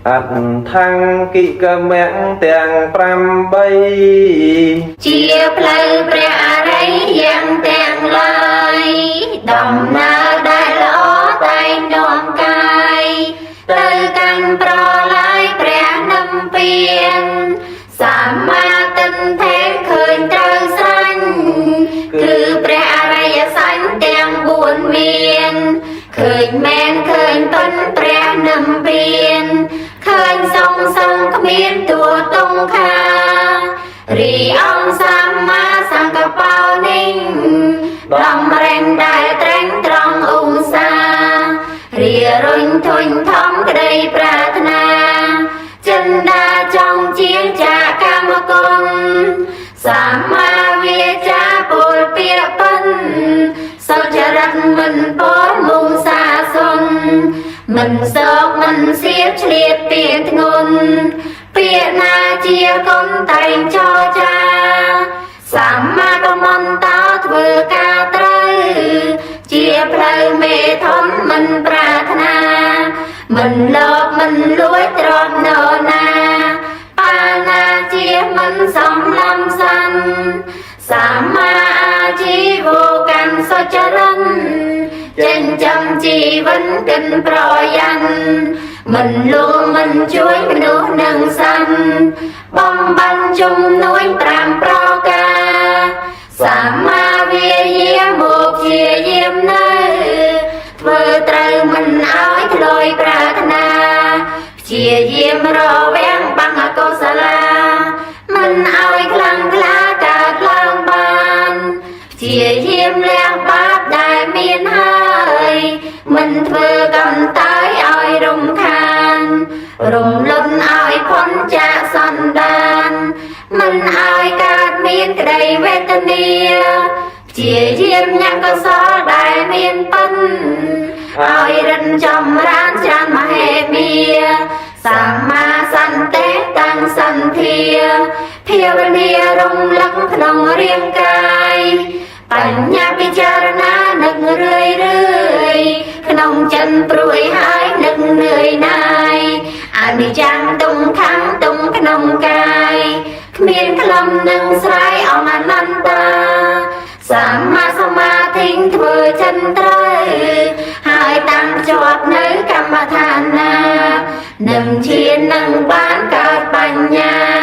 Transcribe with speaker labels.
Speaker 1: អដ្ឋង្គិកមៈទាំង8
Speaker 2: ជាផ្លូវព្រះអរិយយ៉ាងទាំងឡើយដំណើរដែលល្អតែងនាំកាយទៅកាន់ប្រឡាយព្រះនិព្វានសម្មាទិដ្ឋិឃើញត្រូវស្រេចគឺព្រះអរិយសញ្ញទាំង4មានឃើញមែនឃើញពិនព្រះនិព្វានឃើញសងសឹងគ្មានតួតុងខារីអង្គសម្មាសង្កបោនេះដំរេងដែលត្រែងត្រង់ឧស្សាហ៍រារុញធុញធំក្តីប្រាថ្នាចិន្តាចង់ជាងចាកកម្មគុណសម្មាវាចាពលពាក្យពិនសុចរិតមិនពោលមុងសាសុនមិនសោកមិនសៀបឆ្លៀតពៀនធ្ងន់ពាក្យណាជាគុណតែងចរចាសម្មាកម្មន្តោធ្វើការត្រូវជាផ្លូវមេធំមិនប្រាថ្នាមិនលោភមិនលួចទ្រព្យនរណាបាណាជាមិនសំឡំសិនសម្មាអាជីវោកាន់សុចរិនចិញ្ចឹមជីវិនកិនប្រយ័នមិនលួងមិនជួយមនុស្សនឹងសិនបំបានជំនួយ5ប្រការសម្មាវាយាមកជាយាមនៅធ្វើត្រូវមិនឲ្យធ្លយប្រាថ្នាព្យាយាមរវាងបាំងអកុសលាមិនឲ្យខ្លាំងក្លាកើតឡើងបានព្យាយាមលះបាបដែលមានហើយមិនធ្វើកំតើយឲ្យរំខានរំលន់ឲ្យផុនចាកសន្តានមិនឲ្យកើតមានក្តីវេទនាព្យាយាមញ៉ាំងកុសលដែលមានពិនឲ្យរិនចម្រើនច្រើនមហេមាសម្មាសន្តិតាំងសន្ធាភាវនារំលឹកក្នុងរាងកាយបញ្ញាពិចារណានឹករឿយរឿយក្នុងចិនព្រួយហើយនឹកនឿយណាយអនិច្ចំទុំខាំងទុំក្នុងកាយគ្មានក្លំនឹងស្រ័យអង្គអនន្តាសម្មាសមាធិធ្វើចិនត្រូវហើយតាំងជាប់នៅកម្មដ្ឋានណានឹងឈាននឹងបានកើតបញ្ញា